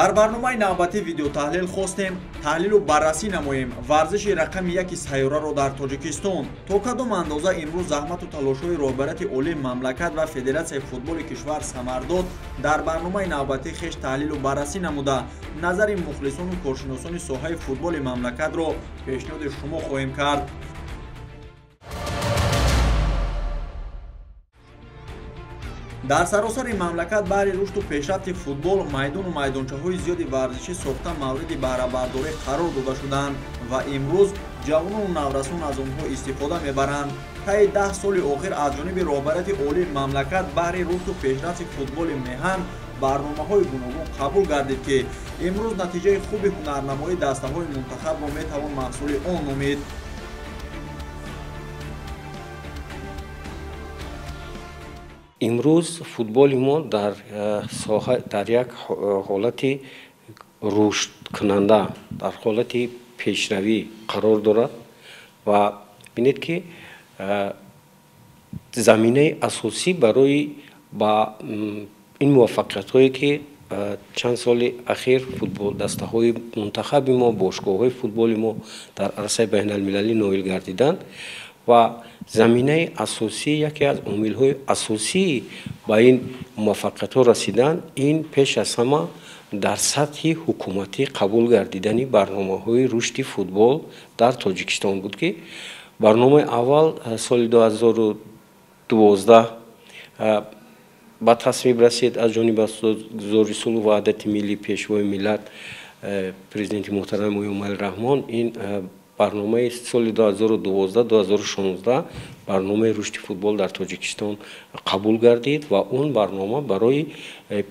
Дар барномаи навбатӣ видеотаҳлил хостем таҳлилу баррасӣ намоем варзиши рақами яки сайёраро дар Тоҷикистон. То кадом андоза имрӯз заҳмату талошҳои роҳбарияти олии мамлакат ва федератсияи футболи кишвар самар дод, дар барномаи навбатӣ хеш таҳлилу баррасӣ намуда назари мухлисону коршиносони соҳаи футболи мамлакатро пешниҳоди шумо хоҳем кард. Дар саросари мамлакат баҳри рушду пешрафти футбол майдону майдончаҳои зиёди варзишӣ сохта мавриди баҳрабардорӣ қарор дода шуданд ва имрӯз ҷавонону наврасон аз онҳо истифода мебаранд. Таи 10 соли охир аз ҷониби роҳбарияти олии мамлакат баҳри рушду пешрафти футболи меҳан барномаҳои гуногун қабул гардид, ки имрӯз натиҷаи хуби ҳунарнамоии дастаҳои мунтахабро метавон маҳсули он номид. Имрӯз футболи мо дар соҳа дар як ҳолати рушдкунанда, дар ҳолати пешравӣ қарор дорад ва бинед, ки заминаи асосӣ барои ба ин муваффақиятҳое, ки чанд соли ахир футбол дастаҳои мунтахаби мо, бошгоҳҳои футболи мо дар арсаи байналмилалӣ ноил гардиданд ва заминаи асосӣ, яке аз омилҳои асосии ба ин муваффақиятҳо расидан, ин пеш аз ҳама дар сатҳи ҳукуматӣ қабул гардидани барномаҳои рушди футбол дар Тоҷикистон буд, ки барномаи аввал соли 2012 ба тасвиб расид аз ҷониби Асосгузори сулҳу ваҳдати миллӣ, Пешвои миллат, Президенти муҳтарам Эмомалӣ Раҳмон. Ин барномаи соли 2012-2016 барномаи рушди футбол дар Тоҷикистон қабул гардид ва он барнома барои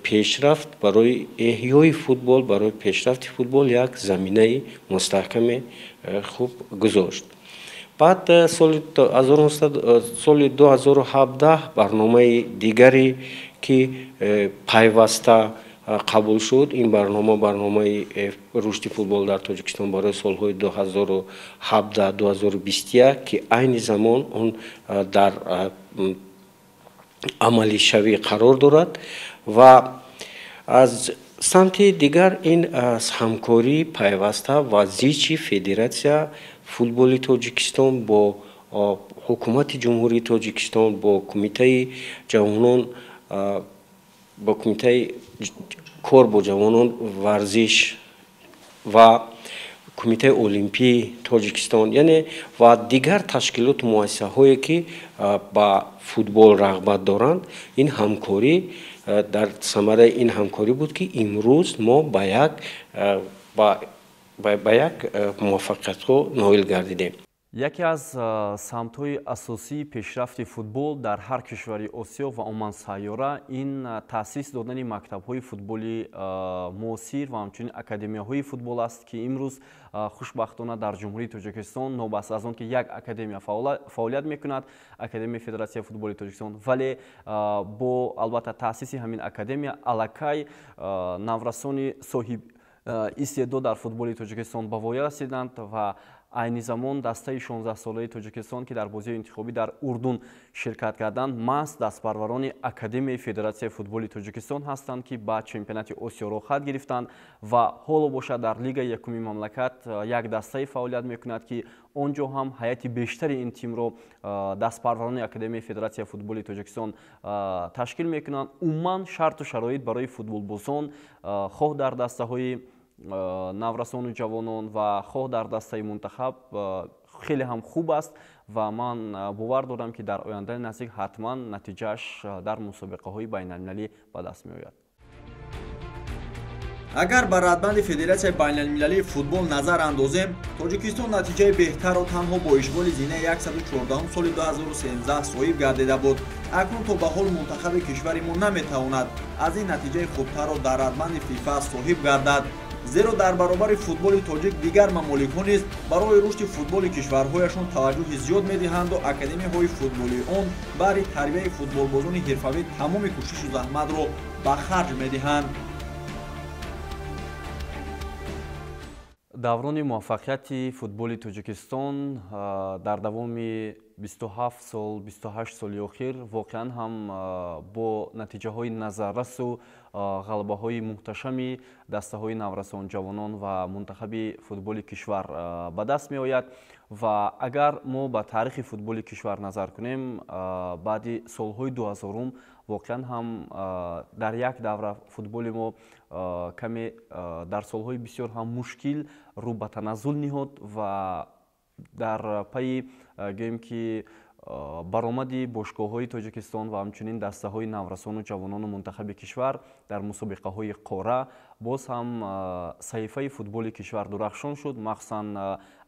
пешрафт, барои эҳёи футбол, барои пешрафти футбол як заминаи мустаҳкаме хуб гузошт. Баъд соли 2017 барномаи дигаре, ки пайваста қабул шуд, ин барнома барномаи рушди футбол дар Тоҷикистон барои солҳои 2017-2021, ки айни замон он дар амалишавӣ қарор дорад. Ва аз самти дигар ин ҳамкории пайваста ва зичи Федератсия футболи Тоҷикистон бо ҳукумати Ҷумҳурии Тоҷикистон, бо Кумитаи ҷавонон, бо Кумитаи кор бо ҷавонон, варзиш ва Кумитаи Олимпии Тоҷикистон, яъне ва дигар ташкилоту муассисаҳое, ки ба футбол рағбат доранд. Ин ҳамкорӣ дар самараи ин ҳамкорӣ буд, ки имрӯз мо ба як муваффақиятҳо ноил гардидем. Яке аз самтҳои асосии пешрафти футбол дар ҳар кишвари Осиё ва умуман сайёра ин таъсис додани мактабҳои футболи муосир ва ҳамчунин академияҳои футбол аст, ки имрӯз хушбахтона дар Ҷумҳурии Тоҷикистон новобаста аз он ки як академия фаъолият мекунад, Академияи Федератсияи футболи Тоҷикистон, вале бо албатта таъсиси ҳамин академия аллакай наврасони соҳиб истеъдод дар футболи Тоҷикистон ба воя расиданд ва айни замон дастаи 16-солаи Тоҷикистон, ки дар бозиҳои интихобӣ дар Урдун ширкат карданд, маҳз дастпарварони Академияи Федератсияи футболи Тоҷикистон ҳастанд, ки ба чемпионати Осиё роҳхат гирифтанд ва ҳоло бошад дар лигаи якуми мамлакат як дастаи фаъолият мекунад, ки он ҷо ҳам ҳайати бештари ин тимро дастпарварони Академияи Федератсияи футболи Тоҷикистон ташкил мекунанд. Умуман шарту шароит барои футболбозон хоҳ дар дастаҳои наврасону ҷавонон ва хоҳ дар дастаи мунтахаб хеле ҳам хуб аст ва ман бовар дорам, ки дар ояндаи наздик ҳатман натиҷааш дар мусобиқаҳои байналмилалӣ ба даст меояд. Агар ба радбанди Федератсияи байналмилалии футбол назар андозем, Тоҷикистон натиҷаи беҳтарро танҳо бо ишғоли зинаи 114 соли 2013 соҳиб гардида буд. Акнун то ба ҳол мунтахаби кишвари мо наметавонад аз ин натиҷаи хубтарро дар радбанди ФИФА соҳиб гардад, зеро дар баробари футболи тоҷик дигар мамоликҳо низ барои рушди футболи кишварҳояшон таваҷҷӯҳи зиёд медиҳанду академияҳои футболии он баҳри тарбияи футболбозони ҳирфавӣ тамоми кӯшишу заҳматро ба харҷ медиҳанд. Даврони муваффақияти футболи Тоҷикистон дар давоми 27 сол, 28 соли охир воқеан ҳам бо натиҷаҳои назаррасу ғалабаҳои муҳташами дастаҳои наврасон, ҷавонон ва мунтахаби футболи кишвар ба даст меояд. Ва агар мо ба таърихи футболи кишвар назар кунем, баъди солҳои 2000 воқеан ҳам дар як давра футболи мо каме дар солҳои бисёр ҳам мушкил рӯ ба таназзул ниҳод ва дар пайи, гӯем ки, баромади бошгоҳҳои Тоҷикистон ва ҳамчунин дастаҳои наврасону ҷавонону мунтахаби кишвар дар мусобиқаҳои қора боз ҳам саҳифаи футболи кишвар дурахшон шуд. Махсусан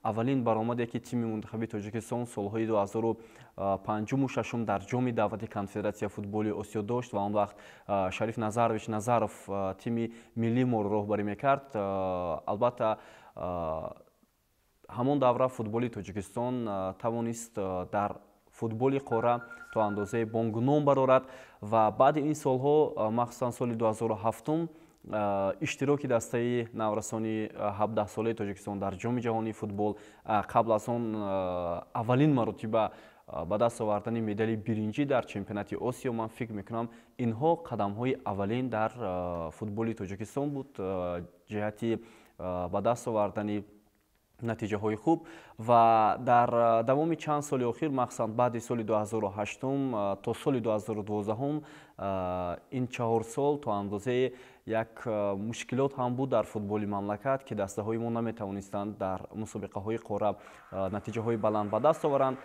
аввалин баромаде, ки тими мунтахаби Тоҷикистон солҳои 2005-6 дар ҷоми даъвати Конфедератсияи футболи Осиё дошт ва он вақт Шариф Назарович Назаров тими миллии моро роҳбарӣ мекард. Албатта, ҳамон давра футболи Тоҷикистон тавонист дар футболи қора то андозаи бонгуном барорад. Ва баъди ин солҳо, махсусан соли 2007, иштироки дастаи наврасони 17-солаи Тоҷикистон дар Ҷоми ҷаҳонии футбол, қабл аз он аввалин маротиба ба даст овардани медали биринҷӣ дар чемпионати Осиё, ман фикр мекунам, инҳо қадамҳои аввалин дар футболи Тоҷикистон буд ҷиҳати ба даст овардани натиҷаҳои хуб. Ва дар давоми чанд соли охир, махсусан баъди соли 2008 то соли 2012, ин 4 сол то андозаи як мушкилот ҳам буд дар футболи мамлакат, ки дастаҳои мо наметавонистанд дар мусобиқаҳои қора натиҷаҳои баланд ба даст оваранд.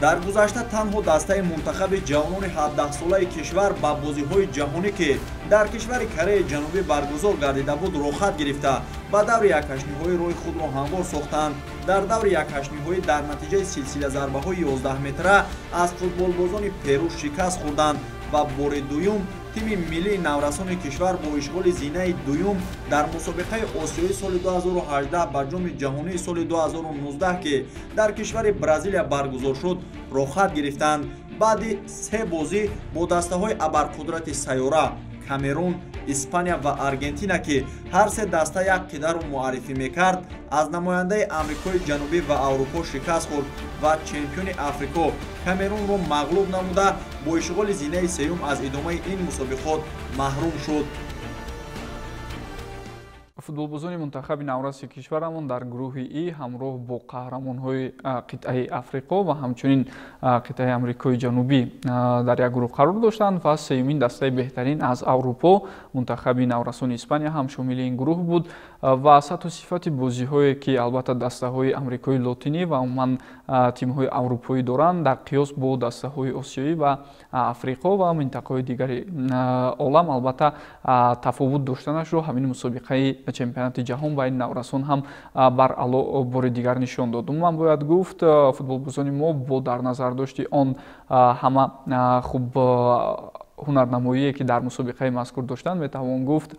Дар гузашта танҳо дастаи мунтахаби ҷавонони 17-солаи кишвар ба бозиҳои ҷаҳонӣ, ки дар кишвари Кореяи Ҷанубӣ баргузор гардида буд, роҳхат гирифта, ба даври якҳаштниҳоӣ роҳи худро ҳамвор сохтанд. Дар даври якҳаштниҳоӣ дар натиҷаи силсила зарбаҳои 11 метра аз футболбозони Перу шикаст хӯрданд ва бори дуюм тими миллии наврасони кишвар бо ишғоли зинаи дуюм дар мусобиқаи осиёии соли 2018 ба Ҷоми ҷаҳонии соли 2019, ки дар кишвари Бразилия баргузор шуд, роҳхат гирифтанд. Баъди се бозӣ бо дастаҳои абарқудрати сайёра Камерун, Испания ва Аргентина, ки ҳар се даста як қидаро муаррифӣ мекард, аз намояндаи Амрикои Ҷанубӣ ва Аврупо шикаст хӯрд ва чемпиони Африко Камерунро мағлуб намуда, бо ишғоли зинаи сеюм аз идомаи ин мусобиқот маҳрум шуд. Футболбозони мунтахаби навраси кишварамон дар гурӯҳи И ҳамроҳ бо қаҳрамонҳои қитъаи Африқо ва ҳамчунин қитъаи Амрикои Ҷанубӣ дар як гурӯҳ қарор доштанд ва сеюмин дастаи беҳтарин аз Аврупо, мунтахаби наврасони Испания, ҳам шомили ин гурӯҳ буд. Ва сатҳу сифати бозиҳое, ки албатта дастаҳои Амрикои Лотинӣ ва умуман тимҳои аврупоӣ доранд, дар қиёс бо дастаҳои осиёӣ ва Африқо ва минтақаҳои дигари олам албатта тафовут доштанашро ҳамин мусобиқаи чемпионати ҷаҳон байни наврасон ҳам баръало бори дигар нишон дод. Умуман, бояд гуфт, футболбозони мо бо дар назардошти он ҳама хуб ҳунарнамоие, ки дар мусобиқаи мазкур доштанд, метавон гуфт,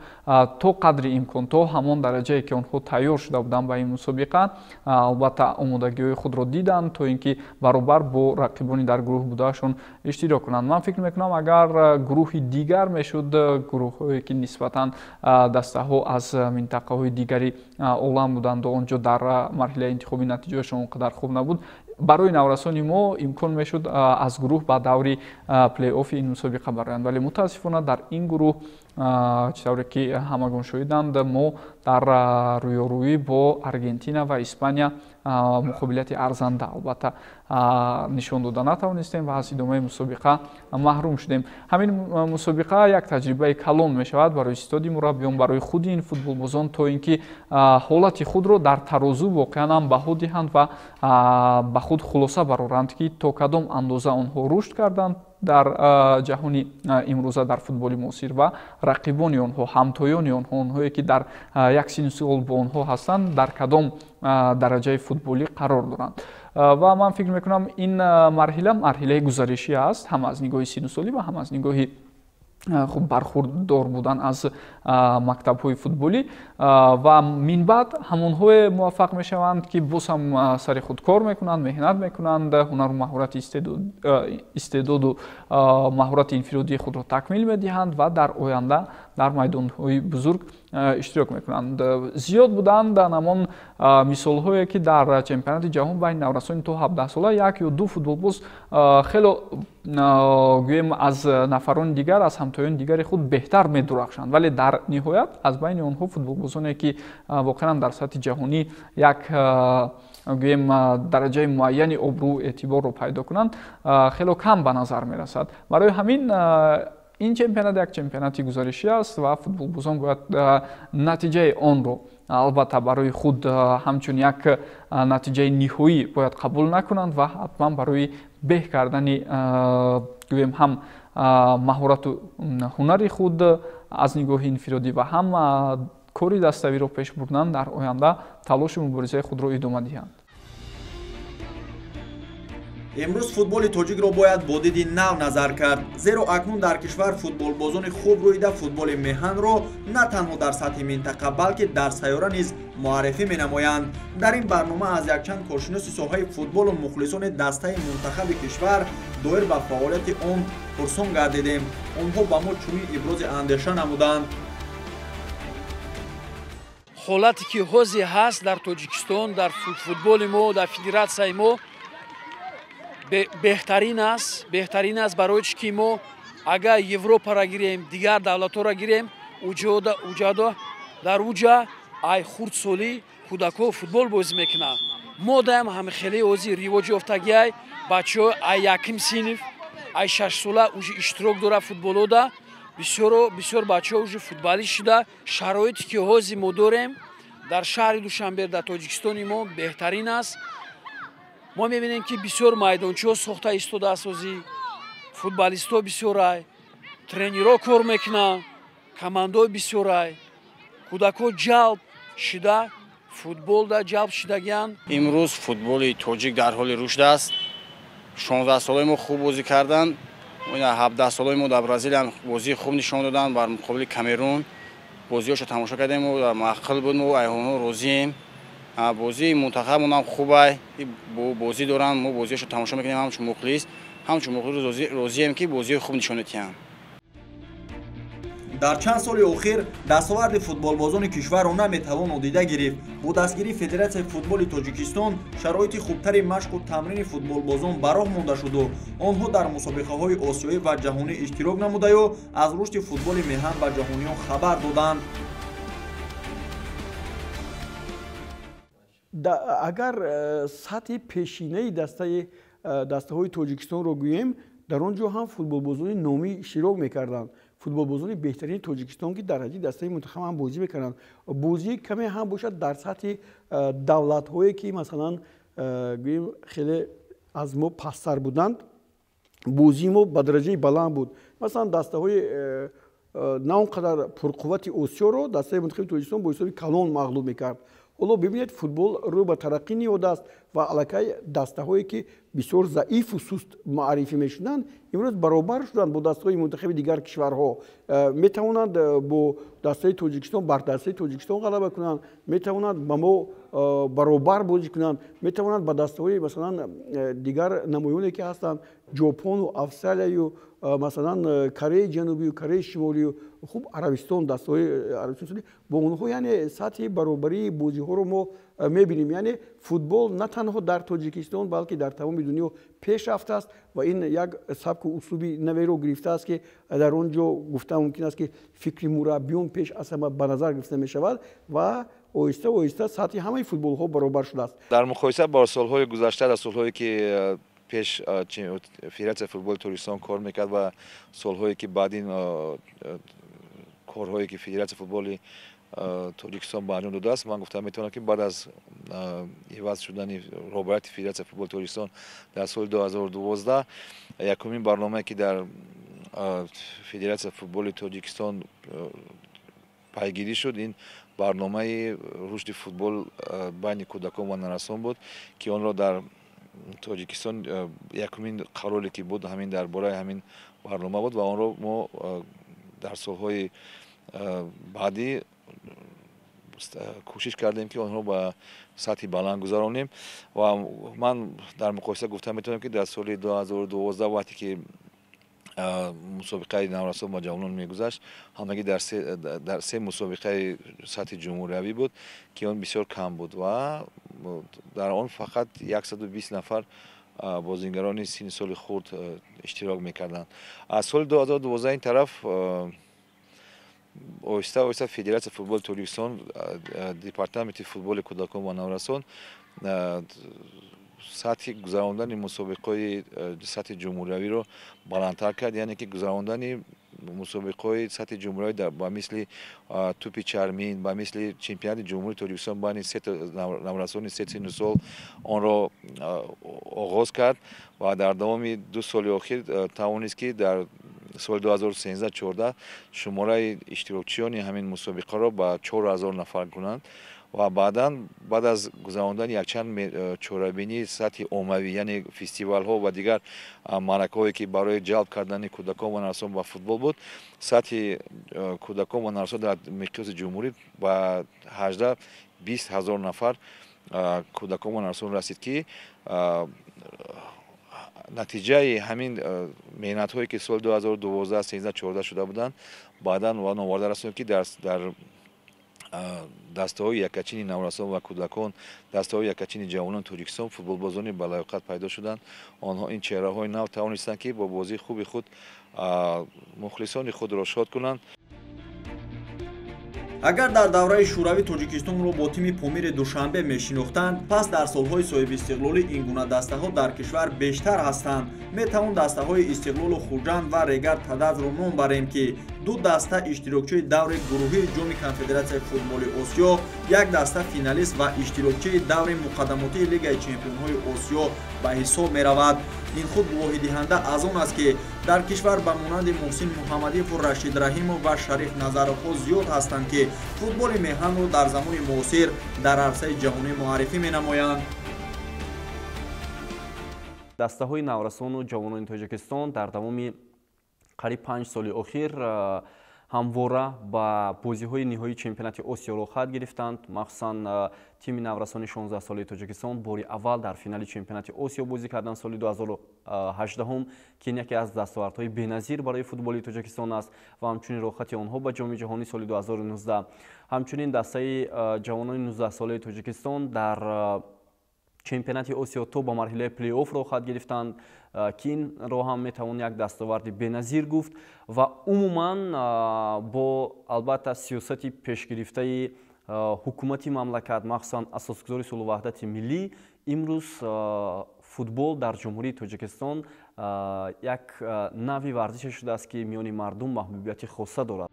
то қадри имкон, то ҳамон дараҷае, ки онҳо тайёр шуда буданд ба ин мусобиқа, албатта омодагиҳои худро диданд, то ин ки баробар бо рақибони дар гурӯҳ будаашон иштирок кунанд. Ман фикр мекунам, агар гурӯҳи дигар мешуд, гурӯҳҳое, ки нисбатан дастаҳо аз минтақаҳои дигари олам буданд, он ҷо дар марҳилаи интихоби натиҷаашон он қадар хуб набуд, барои наврасони мо имкон мешуд аз гурӯҳ ба даври плей-оффи ин мусобиқа бароянд. Вале мутаассифона дар ин гурӯҳ, чӣ тавре ки ҳамагон шоҳиданд, мо дар рӯёрӯӣ бо Аргентина ва Испания муқобилияти арзанда албатта нишон дода натавонистем ва аз идомаи мусобиқа маҳрум шудем. Ҳамин мусобиқа як таҷрибаи калон мешавад барои истоди мураббиён, барои худи ин футболбозон, то ин ки ҳолати худро дар тарозу воқеан ҳам баҳо диҳанд ва ба худ хулоса бароранд, ки то кадом андоза онҳо рушд карданд дар ҷаҳони имрӯза, дар футболи муосир, ва рақибони онҳо, ҳамтоёни онҳо, онҳое, ки дар як синну сол бо онҳо ҳастанд, дар кадом дараҷаи футболӣ қарор доранд. Ва ман фикр мекунам, ин марҳила марҳилаи гузаришӣ аст, ҳам аз нигоҳи синну солӣ ва ҳам аз нигоҳи хуб бархурдор будан аз мактабҳои футболӣ. Ва минбаъд ҳамонҳое муваффақ мешаванд, ки боз ҳам сари худ кор мекунанд, меҳнат мекунанд, ҳунару маҳорати, истеъдоду маҳорати инфиродии худро такмил медиҳанд ва дар оянда дар дар майдонҳои бузург иштирок мекунанд. Зиёд буданд ҳамон мисолҳое, ки дар чемпионати ҷаҳон байни наврасони то 17 сола як ё ду футболбоз хело, гӯем, аз нафарони дигар, аз ҳамтоёни дигари худ беҳтар медурахшанд, вале дар ниҳоят аз байни онҳо футболбозоне, ки воқеан дар сатҳи ҷаҳонӣ як, гӯем, дараҷаи муайяни обрӯ эътиборро пайдо кунанд, хело кам ба назар мерасад. Барои ҳамин ин чемпионат як чемпионати гузаришӣ аст ва футболбозон бояд натиҷаи онро албатта барои худ ҳамчун як натиҷаи ниҳоӣ бояд қабул накунанд ва ҳатман барои беҳ кардани, гӯем, ҳам маҳорату ҳунари худ аз нигоҳи инфиродӣ ва ҳам кори даставиро пеш бурдан дар оянда талошу муборизаи худро идома диҳанд. Имрӯз футболи тоҷикро бояд бо диди нав назар кард, зеро акнун дар кишвар футболбозони хуб рӯида футболи меҳанро на танҳо дар сатҳи минтақа, балки дар сайёра низ муаррифӣ менамоянд. Дар ин барнома аз якчанд коршиноси соҳаи футболу мухлисони дастаи мунтахаби кишвар доир ба фаъолияти он пурсон гардидем. Онҳо ба мо чунин ибрози андеша намуданд. Ҳолате ки ҳозир ҳаст дар Тоҷикистон, дар футболи мо, дар федератсияи мо беҳтарин аст. Беҳтарин аст, барои чӣ ки мо агар Европаро гирем, дигар давлатҳоро гирем, уҷадо дар уҷа ай хурдсолӣ кӯдакҳо футбол бозӣ мекунанд. Мо даям ҳамихеле ҳозир ривоҷ ёфтагиай, бачаҳо ай яким синф, ай 6-сола уже иштирок дорад футболода. Бисёро бисёр бачаҳо уже футболист шуда. Шароите ки ҳозир мо дорем дар шаҳри Душанбе, дар Тоҷикистони мо беҳтарин аст. Мо мебинем, ки бисёр майдончаҳо сохта истодааст, ҳозир футболистҳо бисёрай, тренерҳо кор мекунанд, командаҳо бисёрай, кӯдакҳо ҷалб шида, футболда ҷалб шидагианд. Имрӯз футболи тоҷик дар ҳоли рушд аст. 16-солаи мо хуб бозӣ карданд, 17-солаи мо дар Бразилия бозии хуб нишон доданд бар муқобили Камерун. Бозиҳошо тамошо кардем, маъқул буд, мо айҳонҳо розием. Бозии мунтахабмонам хубай, бозӣ доранд, мо бозиҳошо тамошо мекунем ҳамчун мухлис, ҳамчун мухлис розием, ки бозиҳои хуб нишон медиҳанд. Дар чанд соли охир дастоварди футболбозони кишварро наметавон нодида гирифт. Бо дастгирии Федератсияи футболи Тоҷикистон шароити хубтари машқу тамрини футболбозон ба роҳ монда шуду онҳо дар мусобиқаҳои осиёӣ ва ҷаҳонӣ иштирок намудаю аз рушди футболи меҳан ба ҷаҳониён хабар доданд. Агар сатҳи пешинаи дастаҳои Тоҷикистонро гӯем, дар он ҷо ҳам футболбозони номӣ иштирок мекарданд, футболбозони беҳтарини Тоҷикистон, ки дар ҳадди дастаи мунтахаб ҳам бозӣ мекарданд. Бозии каме ҳам бошад дар сатҳи давлатҳое, ки масалан, гӯем, хеле аз мо пасттар буданд, бозии мо ба дараҷаи баланд буд. Масалан, дастаҳои на он қадар пурқуввати Осиёро дастаи мунтахаби Тоҷикистон бо ҳисоби калон мағлуб мекард. Ҳоло бибинед, футбол рӯ ба тараққӣ ниҳодааст ва аллакай дастаҳое, ки бисёр заифу суст муаррифӣ мешуданд, имрӯз баробар шуданд бо дастаҳои мунтахаби дигар кишварҳо. Метавонанд бо дастаи Тоҷикистон, бар дастаи Тоҷикистон ғалаба кунанд, метавонанд ба мо баробар бозӣ кунанд, метавонанд ба дастаҳои, масалан, дигар намоёне, ки ҳастанд, Ҷопону Австралияю, масалан, Кореяи Ҷанубию Кореяи Шимолию, хуб, Арабистон, дастаҳои Арабистон, бо онҳо, яъне сатҳи баробарии бозиҳоро мо мебинем. Яъне футбол на танҳо дар Тоҷикистон, балки дар тамоми дунё пеш рафтааст ва ин як сабку услуби наверо гирифтааст, ки дар он ҷо гуфта мумкин аст, ки фикри мураббиён пеш аз ҳама ба назар гирифта мешавад ва оҳиста оҳиста сатҳи ҳамаи футболҳо баробар шудааст. Дар муқоиса бо солҳои гузашта, дар солҳое ки пеш Федератсияи футболи Тоҷикистон кор мекард ва солҳое ки баъдин корҳое ки Федератсияи футболи Тоҷикистон ба анҷом додааст, ман гуфта метавонам, ки баъд аз иваз шудани роҳбарияти Федератсияи футболи Тоҷикистон дар соли 2012, якумин барномае, ки дар Федератсияи футболи Тоҷикистон пайгирӣ шуд, ин барномаи рушди футбол байни кӯдакон ва нарасон буд, ки онро дар Тоҷикистон якумин қароре ки буд, ҳамин дар бораи ҳамин барнома буд ва онро мо дар солҳои баъдӣ кӯшиш кардем, ки онҳо ба сатҳи баланд гузаронем. Ва ман дар муқоиса гуфта метавонам, ки дар соли 2012, вақте ки Мусобиқаи наврасон ва ҷавонон мегузашт, ҳамагӣ дар се мусобиқаи сатҳи ҷумҳуриявӣ буд, ки он бисёр кам буд ва дар он фақат 120 нафар бозингарони синни соли хурд иштирок мекарданд. Аз соли 2012 ин тараф оҳиста оҳиста Федератсияи футболи Тоҷикистон, департаменти футболи кӯдакон ва наврасон сатҳи гузарондани мусобиқаҳои сатҳи ҷумҳуриявиро баландтар кард, яъне ки гузарондани мусобиқаҳои сатҳи ҷумҳуриявӣ ба мисли тӯпи чармин, ба мисли чемпионати Ҷумҳурии Тоҷикистон байни наврасони се синну сол онро оғоз кард ва дар давоми 2 соли охир тавонист, ки дар соли 2013-14 шумораи иштирокчиёни ҳамин мусобиқаро ба 4000 нафар кунанд ва баъдан, баъд аз гузарондани якчанд чорабинии сатҳи оммавӣ, яъне фестивалҳо ва дигар маъракаҳое, ки барои ҷалб кардани кӯдакон ва наврасон ба футбол буд, сатҳи кӯдакон ва наврасон дар миқёси ҷумҳурӣ ба 18-20 ҳазор нафар кӯдакон ва наврасон расид, ки натиҷаи ҳамин меҳнатҳое, ки соли 2012, 13, 14 шуда буданд, баъдан оварда расонид, ки дар дастаҳои якачини наврасон ва кӯдакон, дастаҳои якачини ҷавонони Тоҷикистон футболбозони балаёқат пайдо шуданд. Онҳо, ин чеҳраҳои нав, тавонистанд, ки бо бозии хуби худ мухлисони худро шод кунанд. Агар дар давраи Шӯравӣ Тоҷикистонро бо тими Помири Душанбе мешинохтанд, пас дар солҳои соҳибистиқлолӣ ин гуна дастаҳо дар кишвар бештар ҳастанд. Метавон дастаҳои Истиқлолу Хуҷанд ва Регар Тадазро ном барем, ки ду даста иштирокчии даври гурӯҳии Ҷоми Конфедератсияи футболи Осиё, як даста финалист ва иштирокчии даври муқаддамотии Лигаи чемпионҳои Осиё ба ҳисоб меравад. Ин худ гувоҳидиҳанда аз он аст, ки дар кишвар ба монанди Муҳсин Муҳаммадиеву Рашид Раҳимов ва Шариф Назаровҳо зиёд ҳастанд, ки футболи меҳанро дар замони муосир дар арсаи ҷаҳонӣ муаррифӣ менамоянд. Дастаҳои наврасону ҷавонони Тоҷикистон дар давоми қариб 5 соли охир ҳамвора ба бозиҳои ниҳоии чемпионати Осиё роҳхат гирифтанд. Махсусан тими наврасони 16-солаи Тоҷикистон бори аввал дар финали чемпионати Осиё бозӣ карданд соли 2018, ки ин яке аз дастовардҳои беназир барои футболи Тоҷикистон аст, ва ҳамчунин роҳхати онҳо ба Ҷоми ҷаҳонӣ соли 2019. Ҳамчунин дастаи ҷавонони 19-солаи Тоҷикистон дар чемпионати Осиё то ба марҳилаи плей-офф роҳхат гирифтанд, ки инро ҳам метавон як дастоварди беназир гуфт. Ва умуман бо, албатта, сиёсати пешгирифтаи ҳукумати мамлакат, махсусан асосгузори сулҳу ваҳдати миллӣ, имрӯз футбол дар Ҷумҳурии Тоҷикистон як нави варзише шудааст, ки миёни мардум маҳбубияти хоса дорад.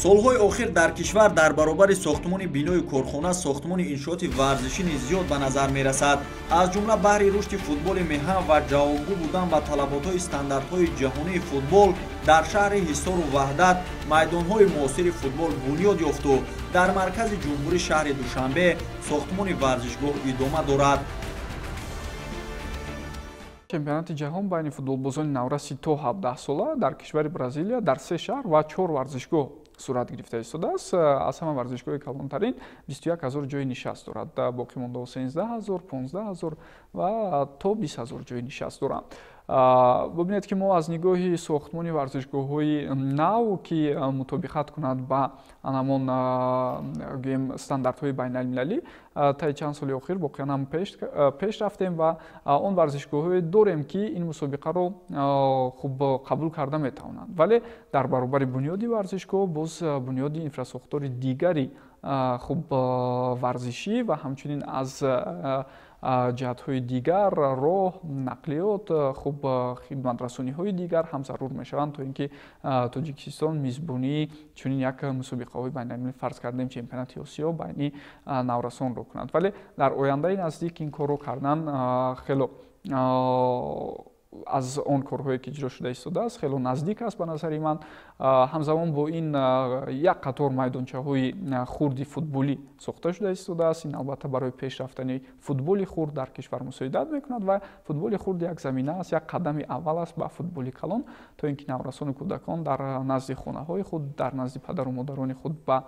Солҳои охир дар кишвар дар баробари сохтмони бинои корхона, сохтмони иншооти варзишӣ низ зиёд ба назар мерасад. Аз ҷумла баҳри рушди футболи меҳан ва ҷавобгӯ будан ба талаботҳои стандартҳои ҷаҳонии футбол дар шаҳри Ҳисору Ваҳдат майдонҳои муосири футбол бунёд ёфту дар маркази ҷумҳурӣ, шаҳри Душанбе, сохтмони варзишгоҳ идома дорад. Чемпионати ҷаҳон байни футболбозони навраси то 17 сола дар кишвари Бразилия дар се шаҳр ва чор варзишгоҳ сурат гирифта истодааст. Аз ҳама варзишгоҳи калонтарин 21 ҳазор ҷои нишаст дорад, боқӣ мондаҳо 13 ҳазор, 15 ҳазор ва то 20 ҳазор ҷои нишаст доранд. Бубинед, ки мо аз нигоҳи сохтмони варзишгоҳҳои нав, ки мутобиқат кунад ба ҳамон, гӯем, стандартҳои байналмилалӣ, таи чанд соли охир воқеан ҳам пеш рафтем ва он варзишгоҳҳое дорем, ки ин мусобиқаро хуб қабул карда метавонанд. Вале дар баробари бунёди варзишгоҳ боз бунёди инфрасохтори дигари хуб варзишӣ ва ҳамчунин аз ҷиҳатҳои дигар, роҳ, нақлиёт, хуб, хидматрасониҳои дигар ҳам зарур мешаванд, то ин ки Тоҷикистон мизбонии чунин як мусобиқаҳои байналмилалӣ, фарз кардем, чемпионати Осиё байни наврасонро кунад. Вале дар ояндаи наздик ин корро кардан хело аз он корҳое, ки иҷро шуда истодааст, хело наздик аст ба назари ман. Ҳамзамон бо ин як қатор майдончаҳои хурди футболӣ сохта шуда истодааст. Ин, албатта, барои пеш рафтани футболи хурд дар кишвар мусоидат мекунад ва футболи хурд як замина аст, як қадами аввал аст ба футболи калон, то ин ки наврасону кӯдакон дар назди хонаҳои худ, дар назди падару модарони худ ба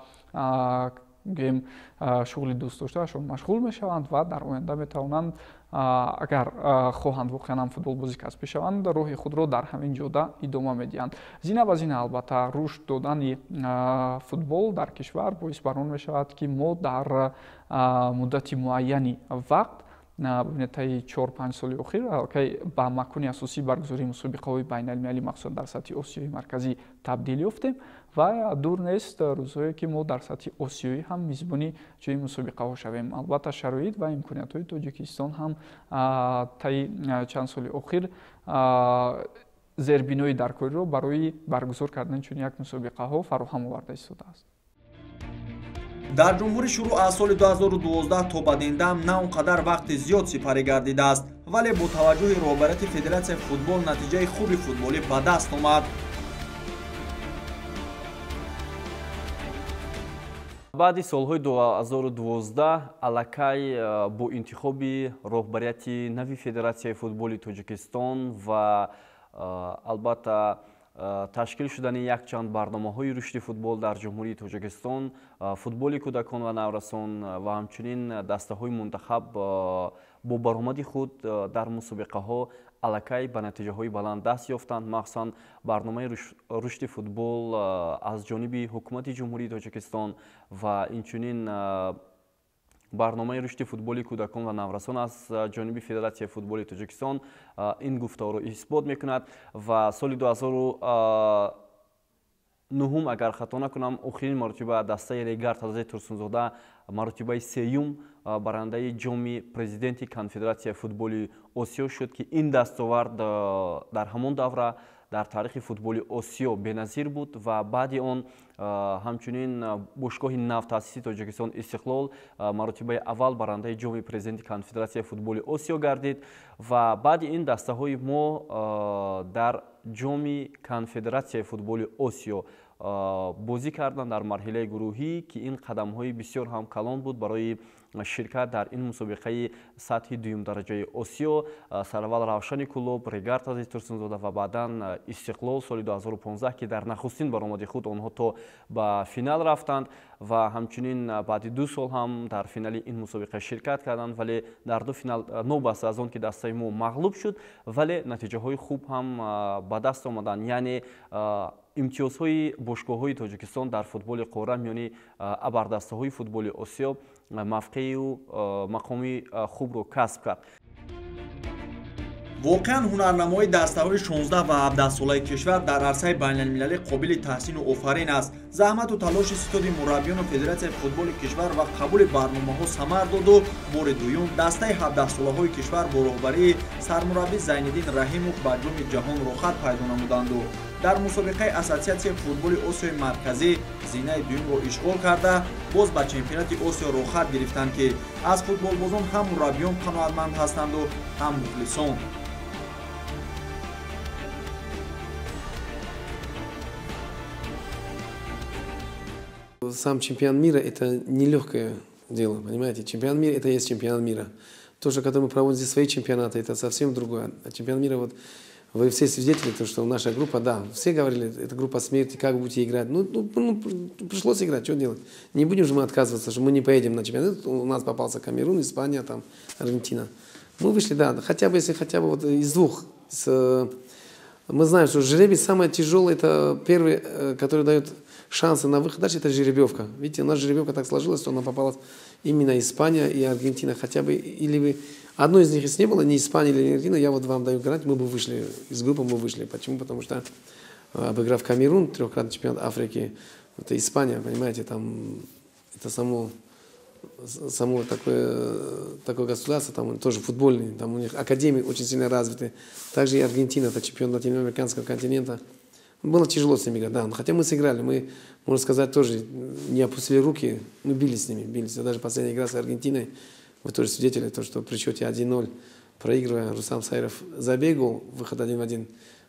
Гӯем, шуғли дӯстдоштаашон машғул мешаванд ва дар оянда метавонанд, агар хоҳанд, воқеан ҳам футболбози касбӣ шаванд, роҳи худро дар ҳамин ҷода идома медиҳанд. Зина ба зина, албатта, рушд додани футбол дар кишвар боис бар он мешавад, ки мо дар муддати муайяни вақт, бибинед, таи 4-5 соли охир аллакай ба макони асосии баргузории мусобиқаҳои байналмилалӣ, махсусан дар сатҳи Осиёи Марказӣ, табдил ёфтем ва дур нест рӯзҳое, ки мо дар сатҳи осиёӣ ҳам мизбони чунин мусобиқаҳо шавем. Албатта, шароит ва имкониятҳои Тоҷикистон ҳам таи чанд соли охир зербинои даркориро барои баргузор кардани чунин як мусобиқаҳо фароҳам оварда истодааст. Дар ҷумҳурӣ шурӯъ аз соли 2012 то ба дин дам на он қадар вақти зиёд сипарӣ гардидааст, вале бо таваҷҷӯҳи роҳбарияти федератсияи футбол натиҷаи хуби футболӣ ба даст омад. Баъди солҳои 2012 аллакай бо интихоби роҳбарияти нави Федератсияи футболи Тоҷикистон ва, албатта, ташкил шудани якчанд барномаҳои рушди футбол дар Ҷумҳурии Тоҷикистон, футболи кӯдакон ва наврасон ва ҳамчунин дастаҳои мунтахаб бо баромади худ дар мусобиқаҳо аллакай ба натиҷаҳои баланд даст ёфтанд. Махсусан барномаи рушди футбол аз ҷониби Ҳукумати Ҷумҳурии Тоҷикистон ва инчунин барномаи рушди футболи кӯдакон ва наврасон аз ҷониби Федератсияи футболи Тоҷикистон ин гуфторро исбот мекунад. Ва соли 2009, агар хато накунам, охирин маротиба дастаи Регар Тазаи Турсунзода маротибаи сеюм барандаи ҷоми президенти Конфедератсияи футболи Осиё шуд, ки ин дастовард дар ҳамон давра дар таърихи футболи Осиё беназир буд. Ва баъди он ҳамчунин бошгоҳи навтаъсиси Тоҷикистон Истиқлол маротибаи аввал барандаи ҷоми президенти Конфедератсияи футболи Осиё гардид. Ва баъди ин дастаҳои мо дар ҷоми Конфедератсияи футболи Осиё бозӣ карданд дар марҳилаи гурӯҳӣ, ки ин қадамҳои бисёр ҳам калон буд барои ширкат дар ин мусобиқаи сатҳи дуюмдараҷаи Осиё. Сараввал Равшани Кӯлоб, Регар Тазиз Турсунзода ва баъдан Истиқлол соли 2015, ки дар нахустин баромади худ онҳо то ба финал рафтанд ва ҳамчунин баъди 2 сол ҳам дар финали ин мусобиқа ширкат карданд, вале дар ду финал, новобаста аз он ки дастаи мо мағлуб шуд, вале натиҷаҳои хуб ҳам ба даст омаданд. Яъне имтиёзҳои бошгоҳҳои Тоҷикистон дар футболи қорра миёни абардастаҳои футболи Осиё мавқею мақоми хубро касб кард. Воқеан, ҳунарнамоии дастаҳои 16 ва 17-солаи кишвар дар арсаи байналмилалӣ қобили таҳсину офарин аст. Заҳмату талоши ситоди мураббиёну федератсияи футболи кишвар ва қабули барномаҳо самар доду бори дуюм дастаи 17-солаҳои кишвар бо роҳбарии сармураббӣ Зайниддин Раҳимов ба Ҷоми Ҷаҳон роҳхат пайдо намуданду дар мусобиқаи Ассотсиатсияи футболи Осиёи Марказӣ зинаи дуюмро ишғол карда, боз ба чемпионати Осиё роҳхат гирифтанд, ки аз футболбозон ҳам мураббиён қаноатманд ҳастанду ҳам мухлисон. Сам чемпионат мира – это нелегкое дело, понимаете? Чемпионат мира – это есть чемпионат мира. То, что когда мы проводим здесь свои чемпионаты, это совсем другое. А чемпионат мира, вот вы все свидетели, то, что наша группа, да, все говорили, это группа смерти, как будете играть. Ну, пришлось играть, что делать? Не будем же мы отказываться, что мы не поедем на чемпионат. У нас попался Камерун, Испания, там, Аргентина. Мы вышли, да, хотя бы, если хотя бы вот из двух. Мы знаем, что жребий самое тяжелое, это первый, который дает шансы на выход дальше, это жеребьевка. Видите, у нас жеребьевка так сложилась, что она попалась именно Испания и Аргентина. Хотя бы, или бы одной из них, если не было, ни Испания или Аргентина, я вот вам даю гарантию, мы бы вышли, из группы мы вышли. Почему? Потому что, обыграв Камерун, трехкратный чемпионат Африки, это Испания, понимаете, там это само такое государство, там тоже футбольный, там у них академии очень сильно развиты. Также и Аргентина, это чемпион латиноамериканского континента. Было тяжело с ними играть, да, хотя мы сыграли, мы, можно сказать, тоже не опустили руки, мы бились с ними, бились. Даже последняя игра с Аргентиной, вы тоже свидетели, то, что при счете 1-0, проигрывая, Рустам Саиров забегал, выход 1-1,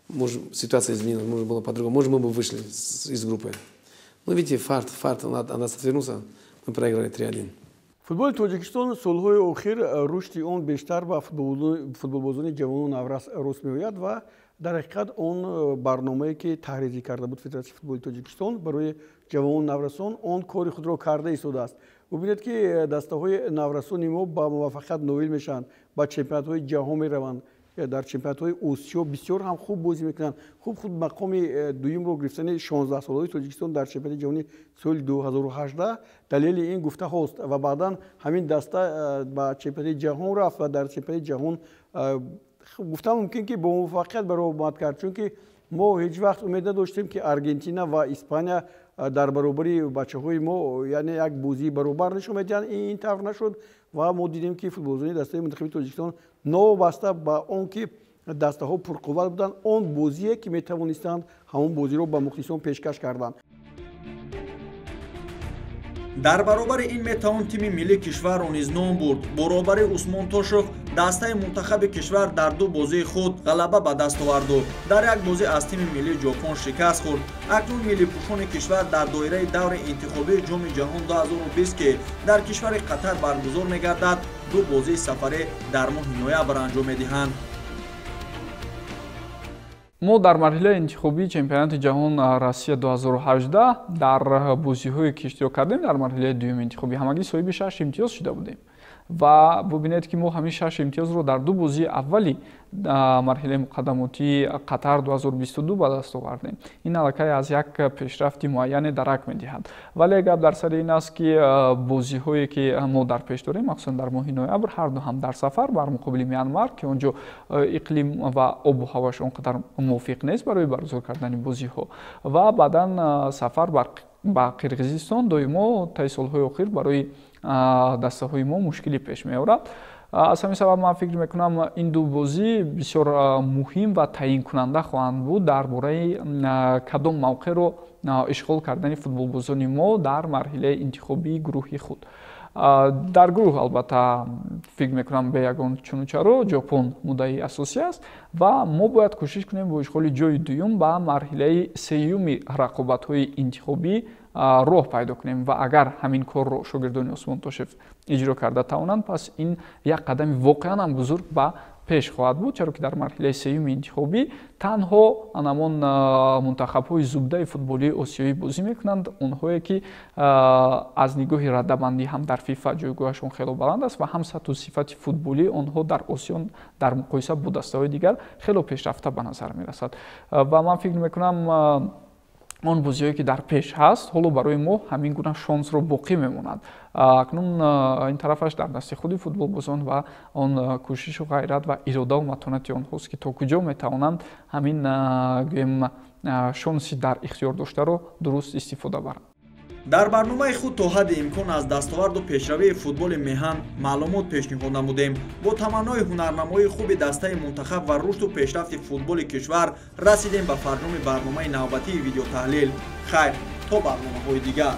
может, ситуация изменилась, может, было по-другому, может, мы бы вышли из группы. Ну, видите, фарт, от нас отвернулся, мы проиграли 3-1. Футболи Тоҷикистон солҳои охир рушди он бештар ба футболбозони ҷавону наврас рост меояд ва Дар ҳақиқат он барномае ки таҳризӣ карда буд Федератсияи футболи Тоҷикистон барои ҷавонон наврасон, он кори худро карда истодааст. Бубинед ки дастаҳои наврасони мо ба муваффақият ноил мешаванд, ба чемпионатҳои ҷаҳон мераванд, дар чемпионатҳои Осиё бисёр ҳам хуб бозӣ мекунанд. Хуб худ мақоми дуюмро гирифтани 16-солаҳои Тоҷикистон дар чемпионати ҷаҳонӣ соли 2018 далели ин гуфтаҳост ва баъдан ҳамин даста ба чемпионати ҷаҳон рафт ва дар чемпионати ҷаҳон гуфта мумкин ки бо муваффақият баромад кард, чунки мо ҳеҷ вақт умед надоштем ки Аргентина ва Испания дар баробари бачаҳои мо, яъне як бозии баробар нишон медиҳанд. Ин тавр нашуд ва мо дидем ки футболбозони дастаи мунтахаби Тоҷикистон новобаста ба он ки дастаҳо пурқувват буданд, он бозие ки метавонистанд, ҳамон бозиро ба мухлисон пешкаш карданд. Дар баробари ин метавон тими миллии кишварро низ ном бурд. Бо роҳбарии Усмон Тошев дастаи мунтахаби кишвар дар ду бозии худ ғалаба ба даст оварду дар як бозӣ аз тими миллии Ҷопон шикаст хӯрд. Акнун миллипӯшони кишвар дар доираи даври интихобии Ҷоми ҷаҳон 2020, ки дар кишвари Қатар баргузор мегардад, ду бозии сафарӣ дар моҳи ноябр анҷом медиҳанд. Мо дар марҳилаи интихобии чемпионати ҷаҳон Россия 2018 дар бозиҳое ки иштирок кардем, дар марҳилаи дуюми интихобӣ ҳамагӣ соҳиби 6 имтиёз шуда будем ва бубинед ки мо ҳамин 6 имтиёзро дар ду бозии аввали марҳилаи муқаддамотии Қатар 2022 ба даст овардем. Ин аллакай аз як пешрафти муайяне дарак медиҳад. Вале гап дар сари ин аст ки бозиҳое ки мо дар пеш дорем, махсусан дар моҳи ноябр, ҳар ду ҳам дар сафар бар муқобили Мянмар, ки он ҷо иқлим ва обу ҳавош он қадар мувофиқ нест барои баргузор кардани бозиҳо, ва баъдан сафар ба Қирғизистон доимо таи солҳои охир барои дастаҳои мо мушкилӣ пеш меорад. Аз ҳамин сабаб ман фикр мекунам, ин ду бозӣ бисёр муҳим ва таъйинкунанда хоҳанд буд дар бораи кадом мавқеъро ишғол кардани футболбозони мо дар марҳилаи интихобии гурӯҳи худ. Дар гурӯҳ албатта фикр мекунам бе ягон чуну чаро Ҷопон муддаи асосӣ аст ва мо бояд кӯшиш кунем бо ишғоли ҷои дуюм ба марҳилаи сеюми рақобатҳои интихобӣ роҳ пайдо кунем ва агар ҳамин корро шогирдони Усмон Тошев иҷро карда тавонанд, пас ин як қадами воқеан ҳам бузург ба пеш хоҳад буд, чаро ки дар марҳилаи сеюми интихобӣ танҳо анамон мунтахабҳои зубдаи футболии осиёӣ бозӣ мекунанд, онҳое ки аз нигоҳи радабандӣ ҳам дар ФИФА ҷойгоҳашон хело баланд аст ва ҳам сатҳу сифати футболии онҳо дар Осиё дар муқоиса бо дастаҳои дигар хело пешрафта ба назар мерасад. Ва ман фикр мекунам, он бозиҳое ки дар пеш ҳаст, ҳоло барои мо ҳамин гуна шонсро боқӣ мемонад. Акнун ин тарафаш дар дасти худи футболбозон ва он кӯшишу ғайрат ва иродаву матонати онҳост, ки то куҷо метавонанд ҳамин гӯем шонси дар ихтиёр доштаро дуруст истифода баранд. Дар барномаи худ то ҳадди имкон аз дастоварду пешравии футболи меҳан маълумот пешниҳод намудем. Бо таманнои ҳунарнамоии хуби дастаи мунтахаб ва рушду пешрафти футболи кишвар расидем ба фарҷоми барномаи навбатии видеотаҳлил. Хайр, то барномаҳои дигар.